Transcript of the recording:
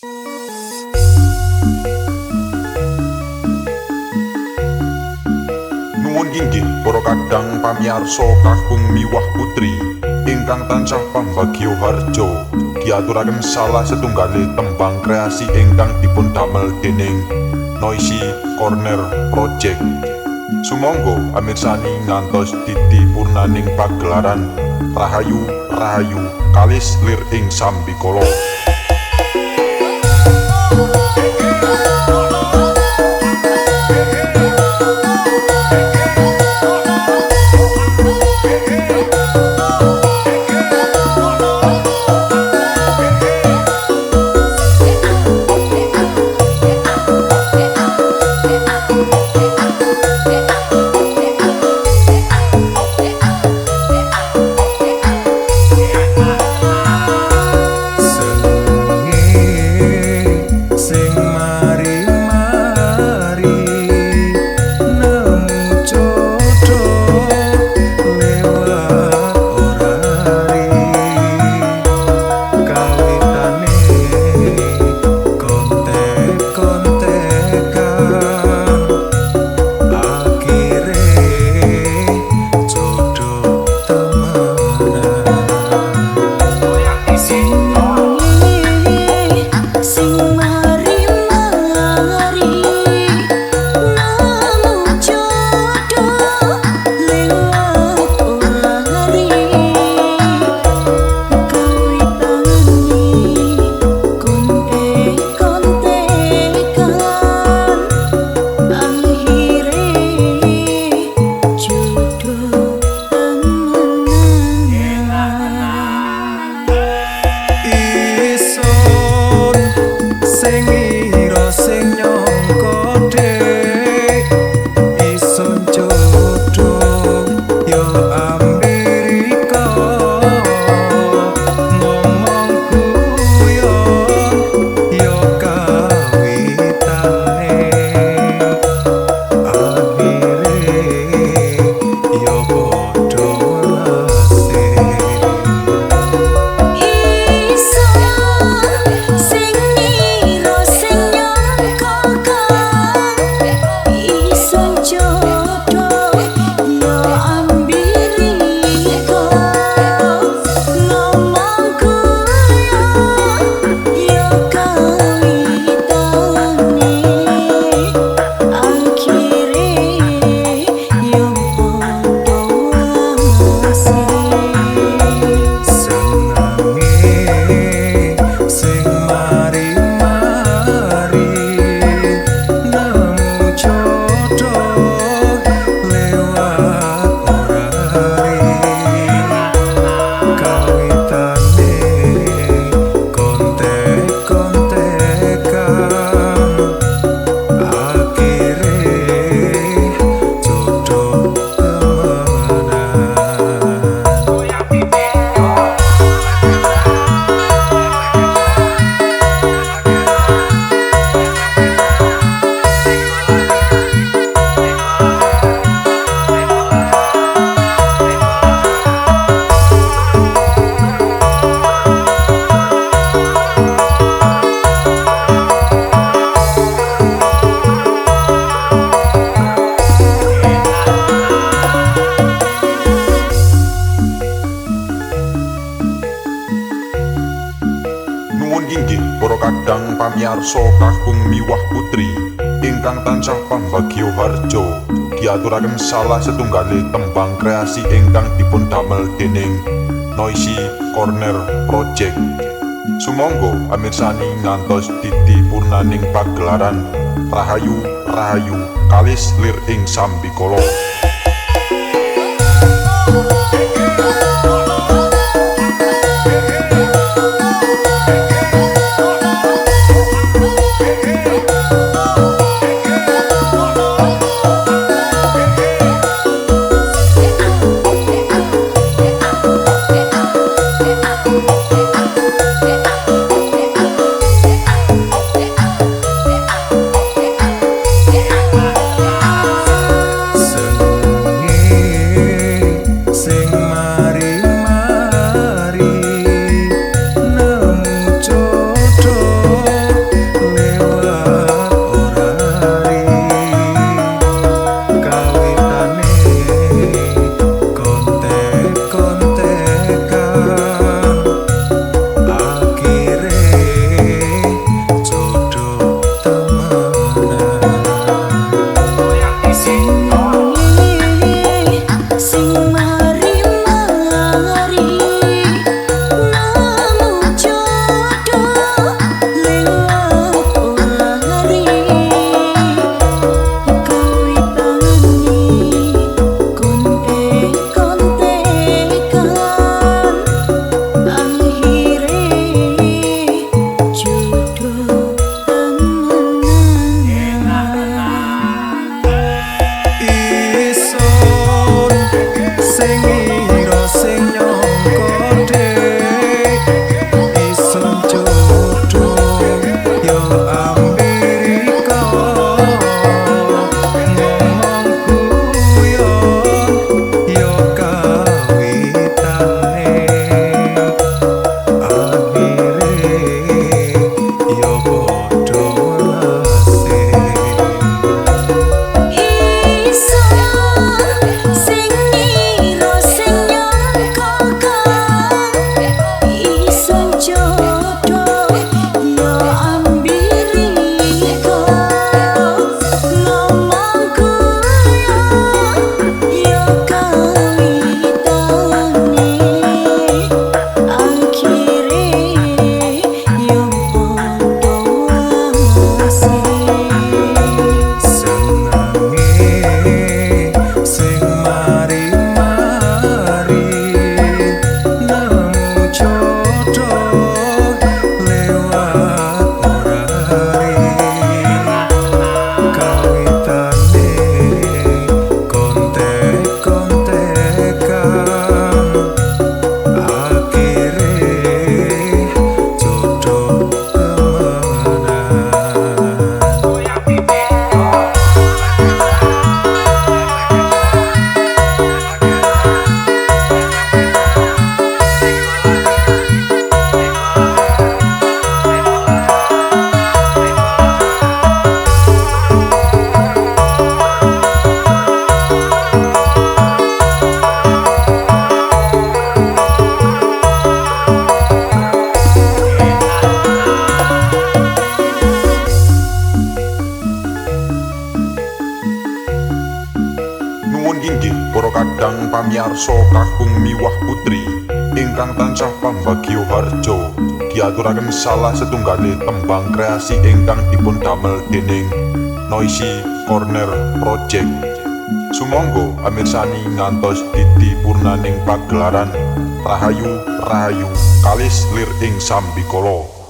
Nuwun inggih para kadang pamiyarsa kakung miwah putri ingkang tansah pambagya harja, diaturaken salah setunggale tembang kreasi ingkang dipun damel dening Noisy Corner Project. Sumangga amirsani ngantos titi purnaning pagelaran Rahayu Rahayu kalis lir ing sambikala. Kadang pamiyarsa kakung miwah putri ingkang tansah pambagya harja, diaturaken salah setunggale tembang kreasi ingkang dipun damel dening Noisy Corner Project. Sumangga amirsani ngantos titi purnaning pagelaran Rahayu Rahayu kalis lir ing sambikala. Senenge pamiyarsa kakung miwah putri ingkang tansah pambagya harja diaturaken salah setunggale tembang kreasi ingkang dipun damel dening Noisy Corner Project. Sumangga amirsani ngantos titi purnaning pagelaran. Rahayu rahayu kalis lir ing sambikala.